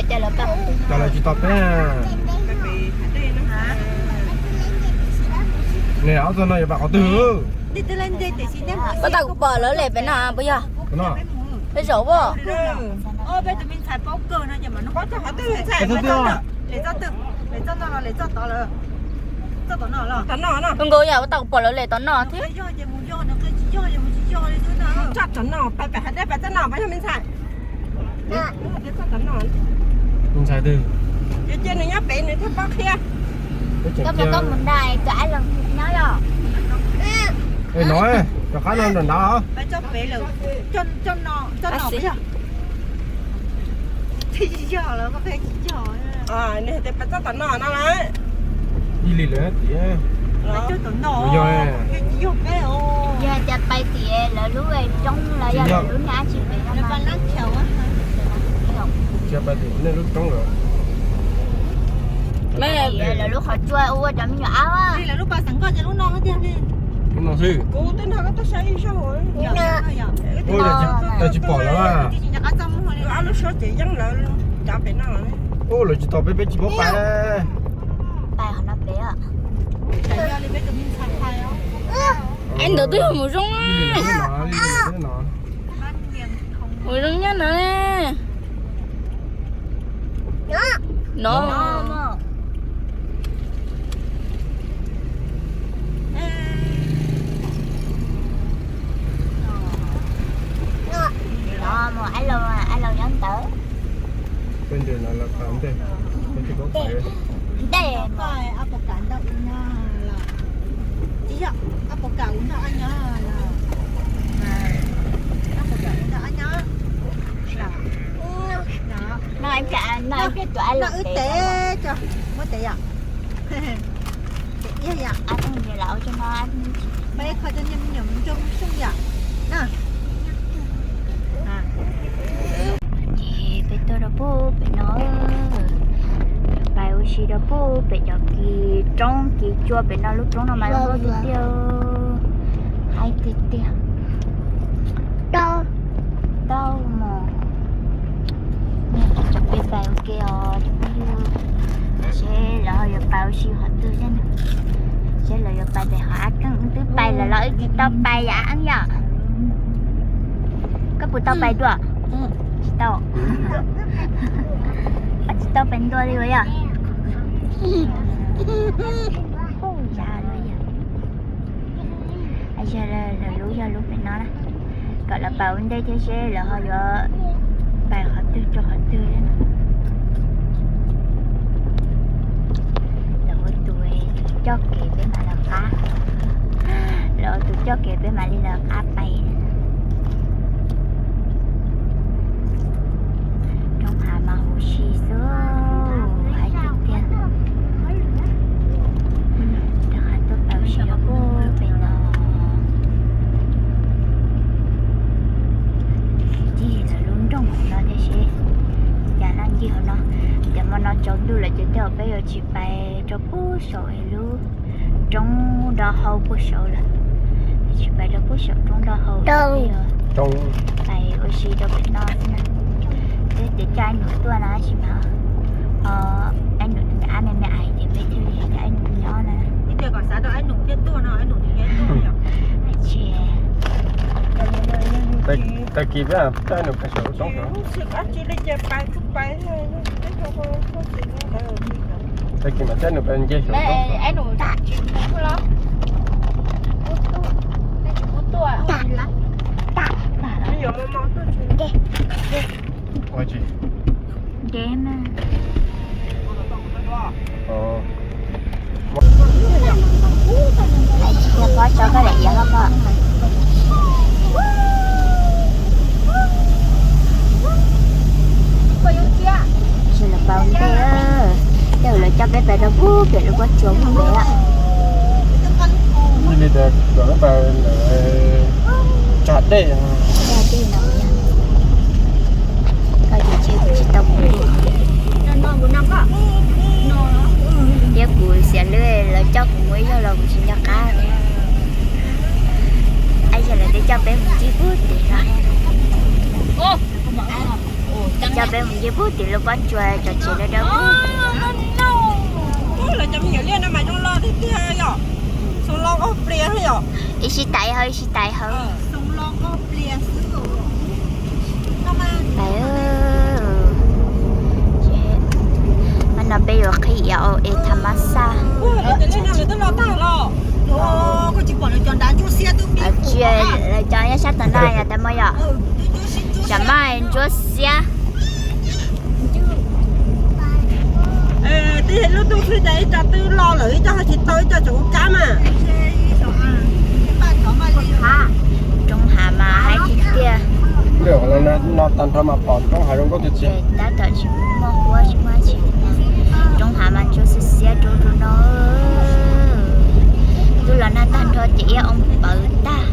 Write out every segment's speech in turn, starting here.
Cas lawv tsis tos peb? Nws ob tug no yuav pais qhov twg? Puas tau kuv pom lawv lem pem no puas yog? Peb zaum as. Ua nkaus yam puas tau kuv pom lawv lem tom no thiab. Ntxhais twg? Koj mus nrad, cov av los nyob los. No, cov qab no nram nrad. Nws hais tias peb txoj tom no no lawm. Ib li lawm tias, yog, yog hais tias pais tim lawv lub roob los yog lawv lub niag dab tsi pem no mas. Tsis pais tim nej lub roob lawm. Lawv lub qhov tsua ua cov me nyuam ab. Lub no xwb. Ua, lawv tsis pom lawm. Ua, lawv tsis tos peb, peb tsis paub pais. Pais qhov no pem. Es ntawd twb yog mus zoo na. Mus zoo nyob no ne. No. Mus, ab laus nyob ntawd. Ntej. No, no, wb tes, muab tes yom. Tes iab yom. Kho cov niag me nyuam mus nrog xyoob yom. Ces peb tuaj rau pug pem no, pais ua si rau pug pem cov kis roob kis tsua pem no, lub roob no mas loj tiag tiag, haib tiag tiag. Tau mus, tso peb pais ua ke os cov phooj ywg, seb lawv ho yuav pais ua si qhov twg thiab na. Seb lawv yuav pais pem qhov ab keeb, wb twb pais lawm los wb tsis tau pais yam ab keeb yom. Koj puas tau pais dua? Tsis tau. Koj tsis tau pais ntua li uas yog. Yog lawv lub yog lub pem no na, kom lawv pais ua ntej thiab seb lawv ho yuav pais qhov twg rau qhov twg thiab na. Lawv ua tus coj kev peb mam lawv qab, lawv ua tus coj kev peb mam li lawv qab pais. Roob hav mas huv si xwb, haib tiag tiag. Rov qab tuaj pais ua si rau pug pem no. Ncig lawv lub nroog hauv no thiab seb cas no, ncig hauv no. Ces hmo no tsaus ntuj lawm ces tej zaum peb yuav tsis pais rau pug saum lub roob nroj hau pug saud lawm. Tsis pais rau pug saum roob nroj hau, pais ua si rau pem no xwb na. Peb tias coj Aib Num tuaj no tab sis mas Aib Num tus niam ab me me ais ces peb thiaj li coj Aib Num tus niam ob no. Tag kis peb coj Aib Num pais saum roob. Tag kis mas coj Aib Num pais nce saum roob. Ua tsi? Nce mas. Pob tso koj daim iav koj pom. Tsis lawv pais ua ntej, tej zaum lawv coj peb pais rau pug pem lub pob tsuas pug pem lawm. Li tias kom peb pais lawm tsag dej. Koj ces tsis tau mus. Thiab kuv xiam lub lawv coj kuv mus ib zaug los kuv tsis nco qab. Ab, yog lawv twb coj peb mus ncig pug tim no, coj peb mus Ces pub tim lub pob tsuas tso tsev dawb dawb. Ib sib tais hauv, ib sib tais hauv. Mas no peb yuav qhib iav es tham mab xaj. Tsis, lawv cov nyob sab tom no yog tas mo yom. Sam maj ntsuab xiab. Tej lub tub twb ib co twb loj lawm, ib co ho tsis tau, ib co tseem ua kab mas. Roob hav mas haib tiag tiag. No tag nrho mas pom roob hav zoo nkauj tiag tiag. Tab tom tsis muaj huab tsis muaj tsi. Roob hav mas ntsuab xiab xiab rau rau no. Twb los nag tag nrho ces iab oo pawv tag.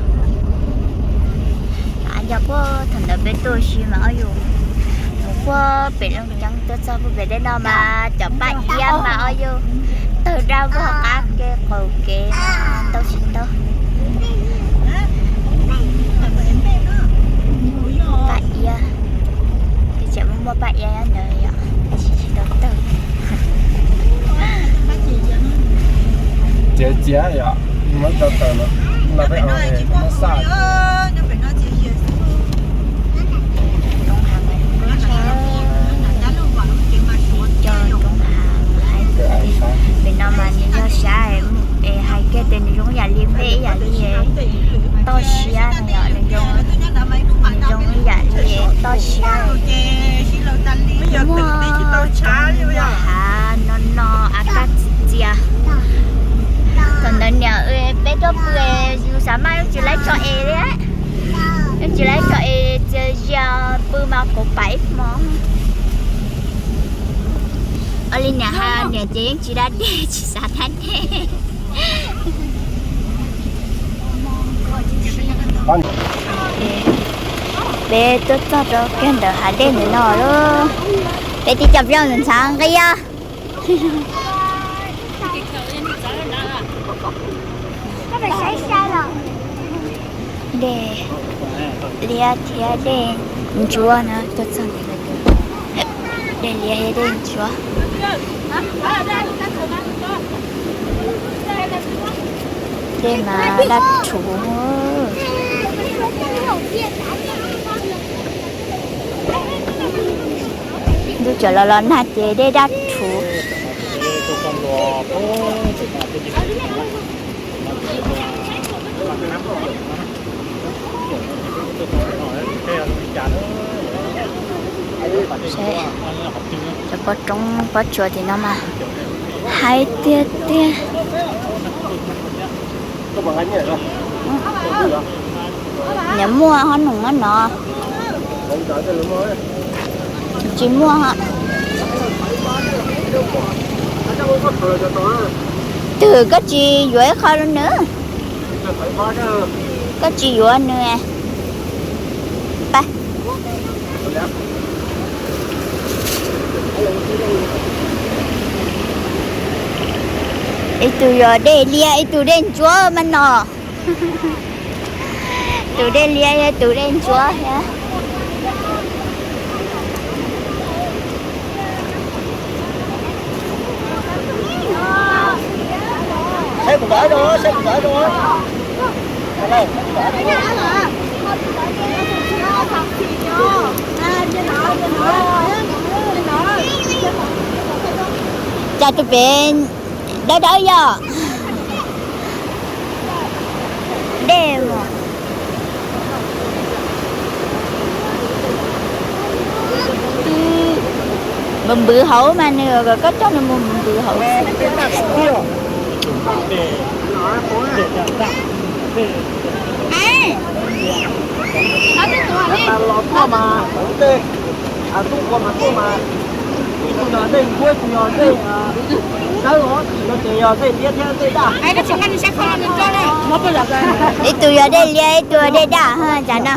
Yog kuj thaum ntawd peb tuaj si mas ob yus mus puag pem Looj Ceeb tuaj txog puag pem tej no mas cov paj iab mas ob yus tawg dab vog qab kev qaum kev mas tau tsis tau. Paj iab, tseem muaj paj iab ntawd yom, tab sis tsis tau tawg. Txiav txiav yom, muab tau tawg no, no peb ua mab xaj. Pem no mas nws yog sab es hais kiag tias nws zoo yam li mej ib yam li toj siab no yom, nws zoo, nws zoo ib yam li toj siab. Muaj hav no no a kaj txias. Thaum ntawd niam peb tuaj pw, yus xav maj yeej tsis laib tso es li, yeej tsis laib tso es txias zias pw mas kuv pam ib hmo. Ua li niam hais, niam ces yeej tsis da dej tsis xav da dej. Peb tuaj txog rau kiag ntawm hav dej ntawm no lawm. Peb tib co peb ntxhab nqia. Dej liab thiab dej ntsuab na, tuaj txog ntawm no, dej liab thiab dej ntsuab. Dej mas daj rhuv. Ntuj tsaus los los nag ces dej daj rhuv. Cov pob roob pob tsuas tim no mas haib tiag tiag. Nws muaj ho nws muab no. Tsis muaj. Twb koj tsis yuav ib qho rau nws. Koj tsis yuav nws. Pab. Ib tug yog dej liab ib tug dej ntsuab mas no. Tus dej liab thiab tus dej ntsuab thiab. Cas tus pem dawb dawb yog dej mas. Nws npws hauv mas nws kom koj coj nws mus npws hauv. Ib tug yog dej liab ib tug yog dej daj ho cas no.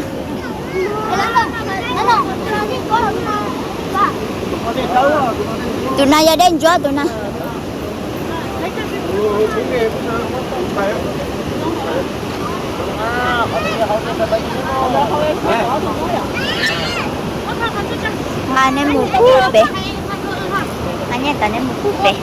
Tus no yog dej ntsuab tus no. Nqa neb mus pub pem, nqa nyiaj ntawd neb mus pub pem.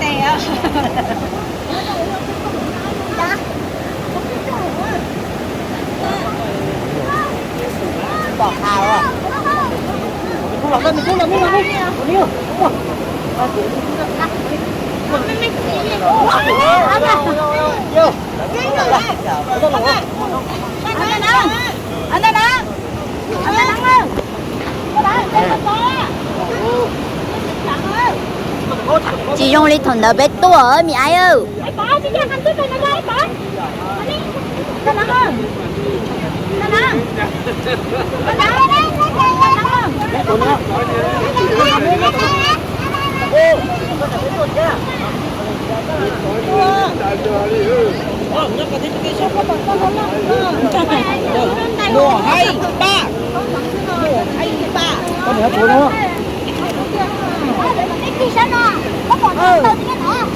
Tsis zoo li thaum ntawd peb tuaj, me aiv.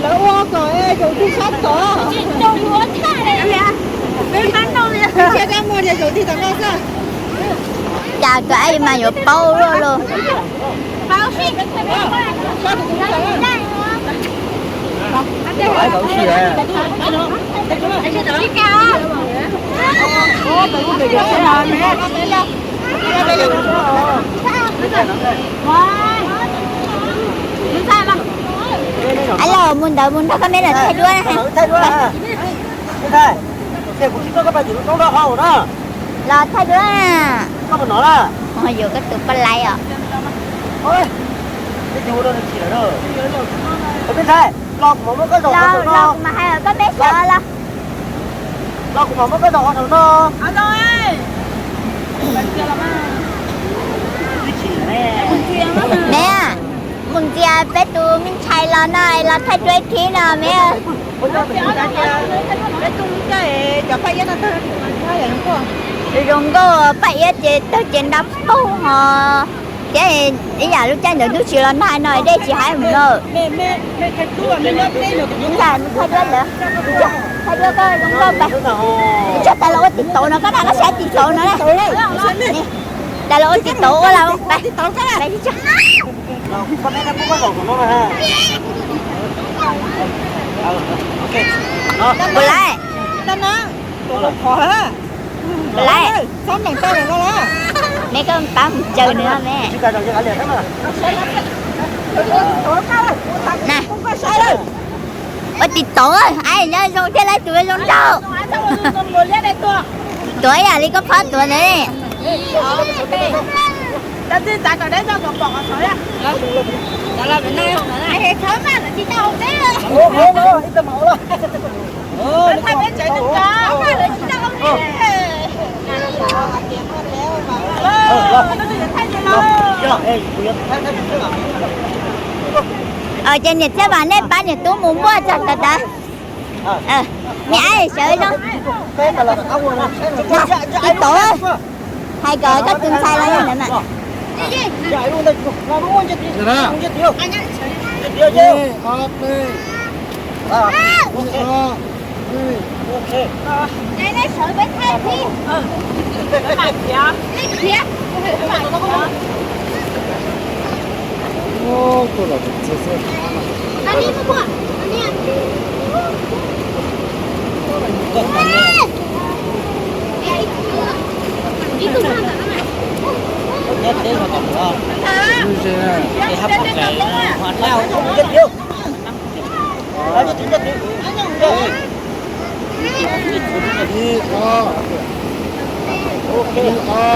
Lawv ua kom zaum twg sab tod. Cas kawg mas yuav paub luaj los. Alo, mus ntawd mus nrog koj me lawm thaij duab na. Los thaij duab na. Yuav koj tus poj laib os. Los kuv mam hais kom koj me sawv los. Me, mus ntxias peb tus me ntxhais los no los thaij duab ib thib no me. Zoo nkauj, Paj Iab ces tawg ces nra paug hos. Thiab ib yam lub caij ntawd twb tsis los nag no dej tsis haib mus no. Thaij duab ntawd, thaij duab koj zoo nkauj pais. Tsam tas los ua tiv tauv no, koj dag koj saib tiv tauv no na. Tas los ua tiv tauv ua los pais. Puas laib? Puas laib? Me koj pab mus caw nws me. Na, ua tiv tauv, ai nyob zoo thiab laib tus zoo nraug. Tuav ib yam li koj phob tuav ntawd. Ces niam thiab mas nej pab niam tub mus muaj txog tawv tawv. Niam, sawv zoo. Ib tauv, hais kom koj tus ntxhais los yog ntawd mas.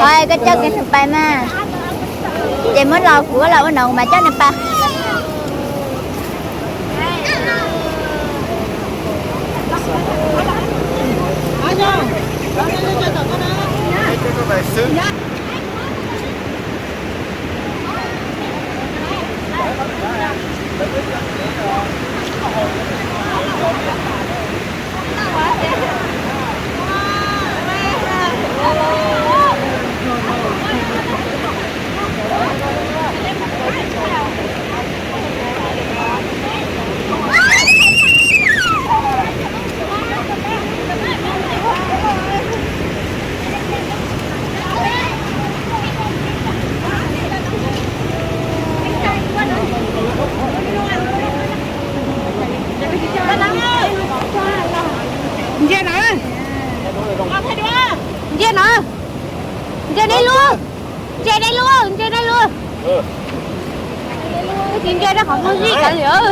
Koj coj kiag nws pais mas. Ces muab los kuv los ua no mas coj nws pais. Nco rau qhov muaj zij kav liam.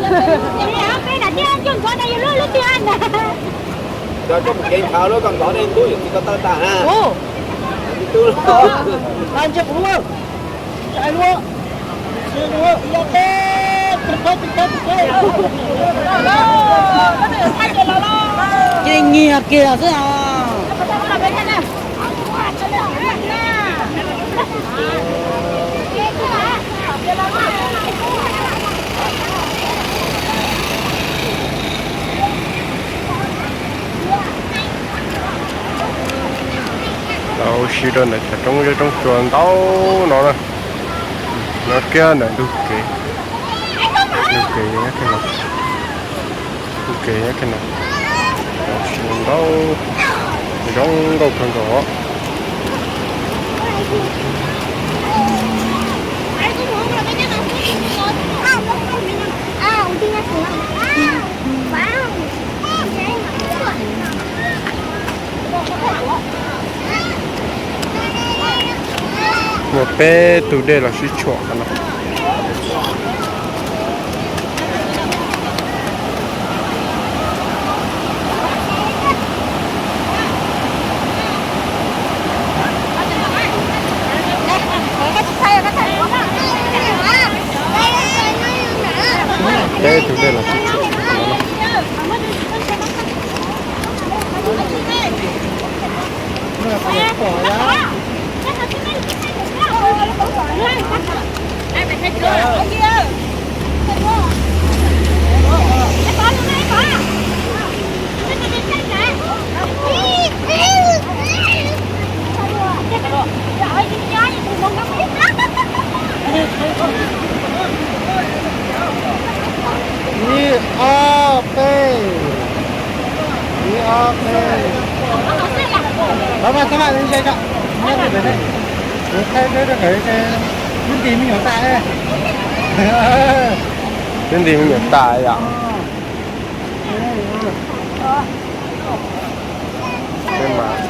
Peb daim tiab coj ntxov na yog lub lub tiag na. Nco coj mus kev ntshav lub koj ntxov dej ntub yus txiv koj tawb tag na. Nco kuv lub. Ces nyiag kiag xwb os. Tau ua si rau ntawm cov roob zeb roob tsuas ntau no na. No kiag ntawm ntug kev, ntug kev, ntug kev no, ntau, zoo nkauj kawg nkaus. Muaj peb tug dej los sib tshuam qhov no. Peb tug dej los sib tshuam qhov no. Ib ob peb, ib ob peb. Los mas, txhob mas, nyob rau pem ne, kuv thaij peb rau pem, twb nti me nyuam tas. Twb nti me nyuam tas yom. Peb mas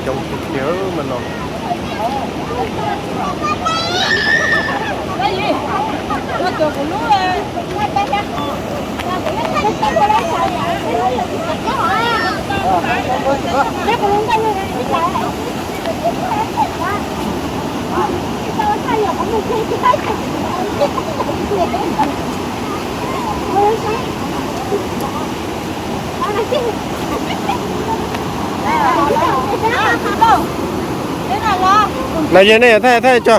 coob tiag tiag mas no. Los yog nej yuav thaij thaij tso.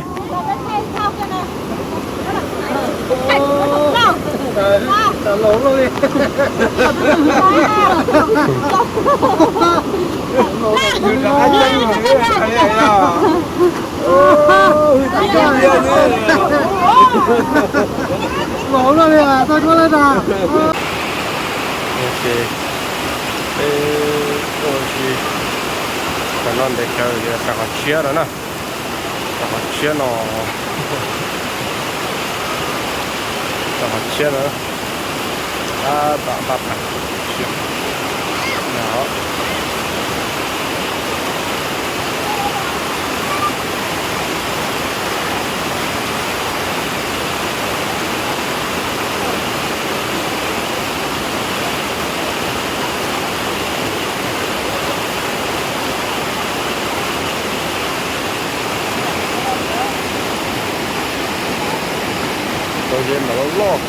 Ces peb tuaj ua si rau no ntev kawg, rau qhov tshiab no na. Rau qhov tshiab no, rau qhov tshiab no. Tab tom npaj phais tshiab no. Tau ze ntawm loj loj.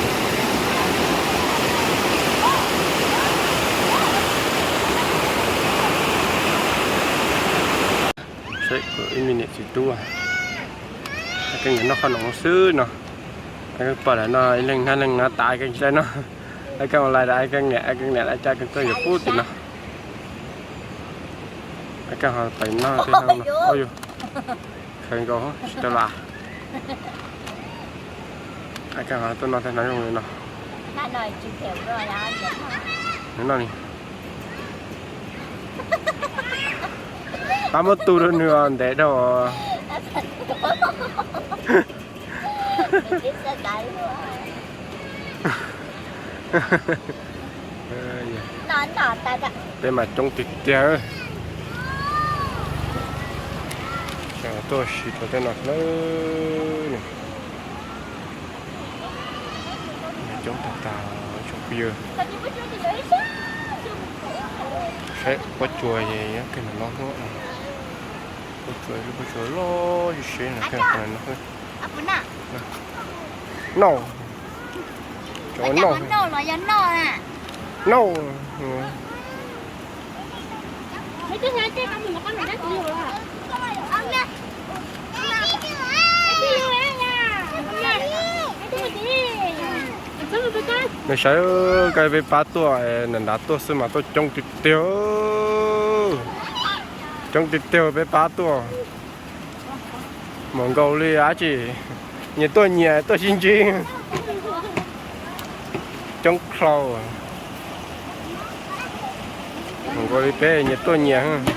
Saib kuv ib me niam txiv tub, Keej nyiam noj qhob noom xwb no. Pom lawm no ib leeg nab leeg no tas Keej saib no. Keej ua lais rau Keej niam, Keej niam lawv cov Keej tuaj yuav pub tim no. Keej ho pais noj tej no. Yus khaws nkaus tsis tau las. Keej ho tuaj noj tej no zoo li no. Nws noj li. Pab muab tu rau nws ntev dhau. Peb mas coob tiag tiag. Tuaj ua si rau tej no na. Coob tag tag tsoom phooj ywg. Saib pob tsuas nyob kiag ntawm no, pob tsuas, lub pob tsuas loj seb no. Noj, noj, noj. Nws saib, koj peb pab tuaj, nram nrad tuaj xwb mas tuaj coob tiag tiag. Coob tiag tiag peb pab tuaj. Mus nkaus li dab tsi, nyias tuaj nyias tuaj sib ntsib. Coob dhau. Mus nkaus li peb nyias tuaj nyias.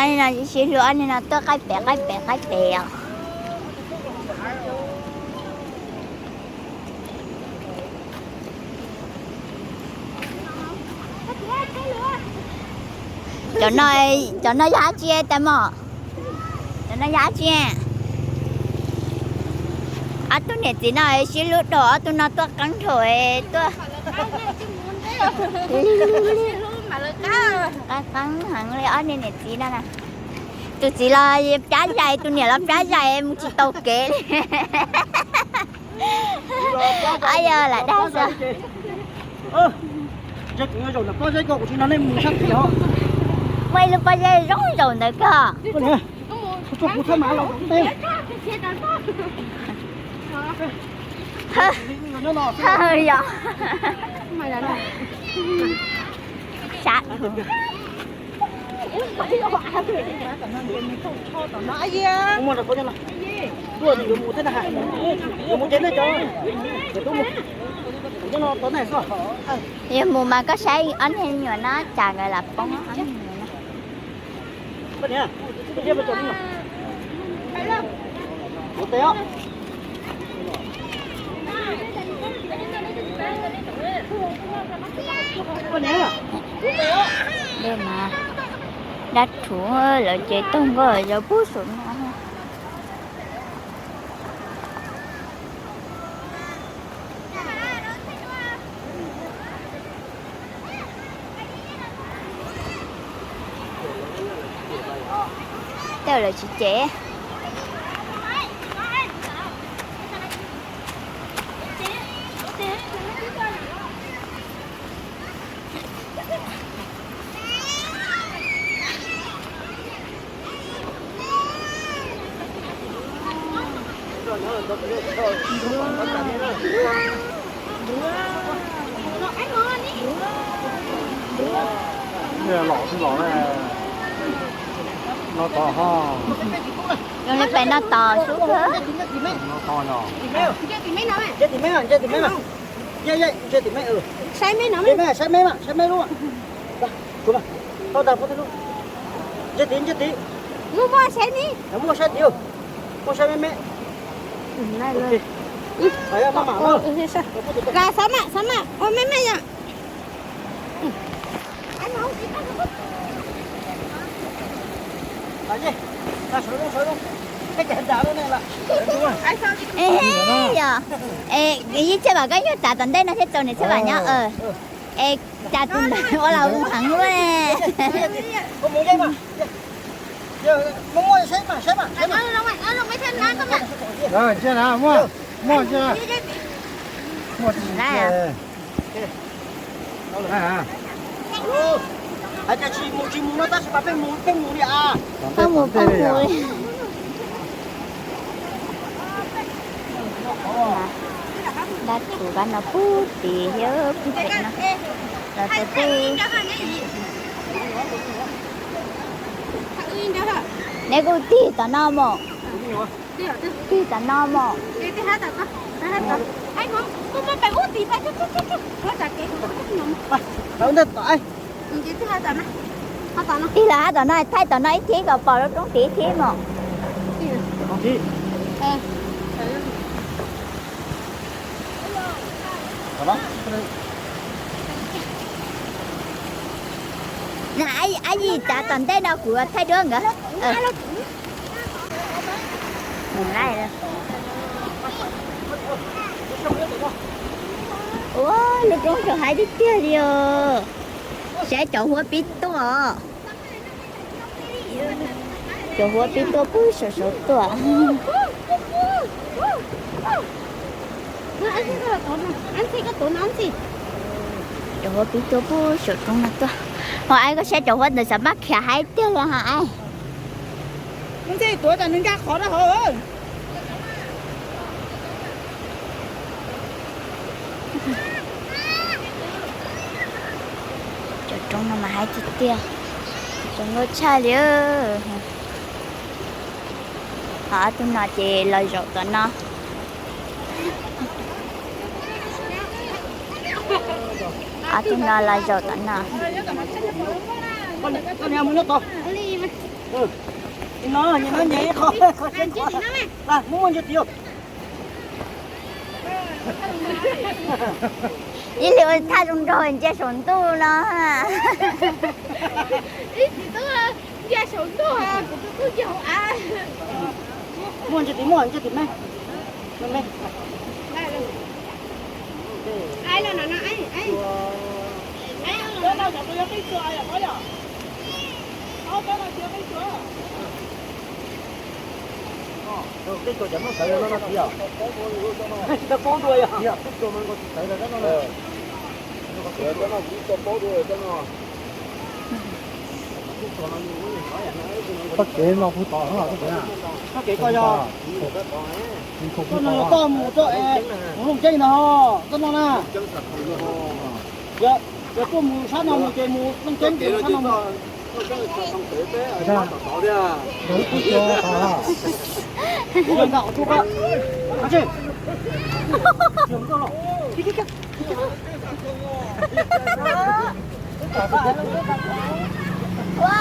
Ob niag no sib hlub, ob niag no tuaj qaij pem qaij pem qaij pem os. Cov no, cov no yog dab tsi tais mos? Cov no yog dab tsi? Ob tug niam txiv no sib hlub dhau, ob tug no tuaj qeeb dhau tuaj. Qeeb qeeb heev li ob niag niam txiv no na. Tus txiv los plab zais, tus niam los plab zais mus tsis tau kev li. Yog lam dag xwb. Muaj ib lub pob zeb zoo zaum ntawd koj. Yog. Sab. Yog mus mas koj saib ob niag me nyuam no cas nkawd lam poob ob niag me nyuam no. Dej mas dab rhuv, lawv cev toog nkauj zov pub saum no. Tej lawv tsis cev. Los tod ho. Zoo li pem no tos sub kawg. Saib me no, saib me no. Ntsia tid, ntsia tid. Muaj, muaj saib tid, muaj saib me me. Los xav mam, xav mam, ua me me yom. Yog, ib txhia vam koj nyuag tsav tom ntej no thiab tau niam txhia vam nyob. Es cas tus ntawd ua los mus heev luaj. Muaj, muaj, muaj. Hais tias tsis mus tsis mus no tab sis mas peb mus peb mus li as. Peb mus peb mus li. Dab tsi kab no pub tid thiab pub pem no. Los tau pub. Neb kuj tig tom no mos. Tig tom no mos. Tig los hab tom no, thaij tom no ib thib kom pom lub roob tid ib thib mos. Ab Yim, tsav tom ntej no kuv thaij duab nkawd. Ua, lub roob txaus haib tiag tiag li os. Saib cov huab pib tuaj. Cov huab pib tuaj pug saum saud tuaj. Cov huab pib tuaj pug saum roob no tuaj. Ho aib, koj saib cov huab ntawd xav maj khiav haib tiag li ha aib. Tuav tas nws nkag qhov rau hauv. Cov roob no mas haib tiag tiag, zoo nkauj tshaj li. Ho ob tug no ces los zaum tom no. Ob tug no los zaum tom no. Ib li ua thaj zoo nraug ntsia saum ntuj no. Ib tug ntsia saum ntuj, kuv tus tub ntsia hauv av. Muaj ntsia tim muaj ntsia tim me. Me me. Tsis tau paub dua yog. Txoj kev no puag tod, txoj kev, txoj kev ko yog, toj mus txoj, mus Looj Ceeb no, txoj no na. Yog tuaj mus sab no mus ces mus Looj Ceeb ces sab no mus. Ua,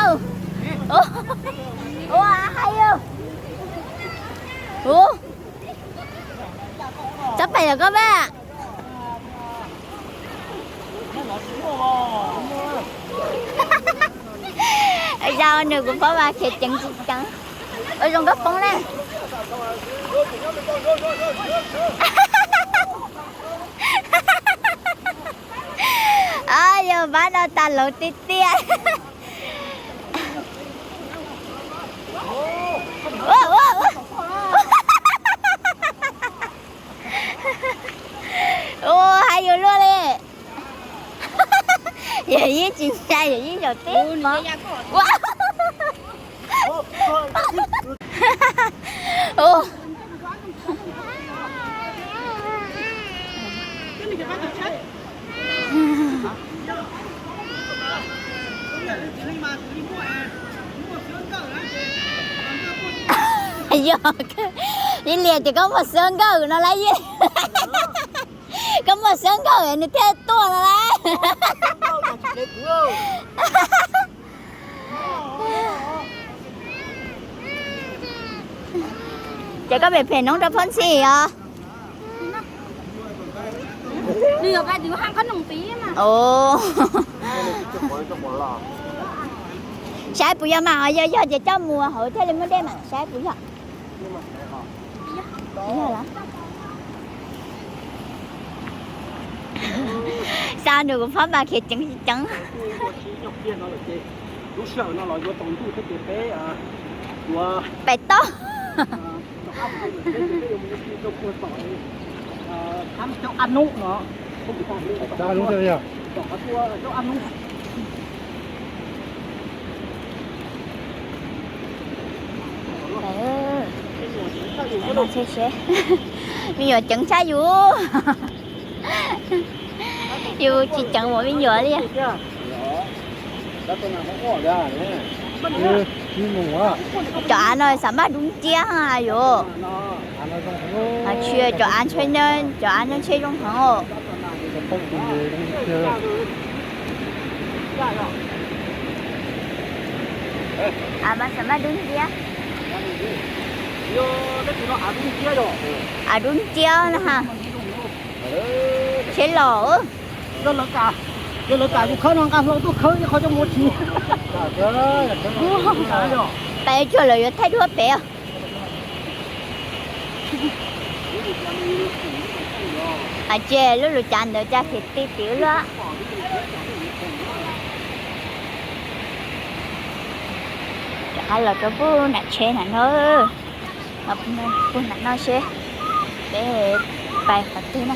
ua, hais yus. Ua, txhob pem lawm koj mas. Yog nws kuv phob mas khiav ceev tsis ceev. Ua zoo nkauj poob na. Yog pab no tas lauv tiag tiag. Ua, ua, ua. Ua, hais yus luaj li. Yog yeej tsis ntshai, yog yeej zaum teb. Ua, ua. Yog, Yij Lias tias koj muaj xwb nkawm no lauj. Koj muaj xwb nkawm nws thiaj tuaj no lauj. Ces koj phem phem noob rau Phab Ntxhi os. Saib puas yog mas, yog yog ces coj mus hauv thiaj li muaj dej mas, saib puas yog. Xa nws kuv phob mas khiav ceev tsis ceev. Pem toj. Me nyuam ceev tshaj yus. Yus tsis ceev ua me nyuam li. Cov av no xav maj dub nciab yus. Tsis, cov av ntshe zoo heev os. Av mas xav maj dub nciab. Av dub nciab na ha. Tsheb los. Yog lawv kam yus khawb no nqa hlau tuaj khawb ib qho coj mus ua si. Pais tsuag lawv yuav thaij duab pem os. Ces lub lus cav ntawd cas phem ti pem ub luaj. Rov qab los rau puag nram tsheb nram no, puag nram no seb peb pais qhov twg na.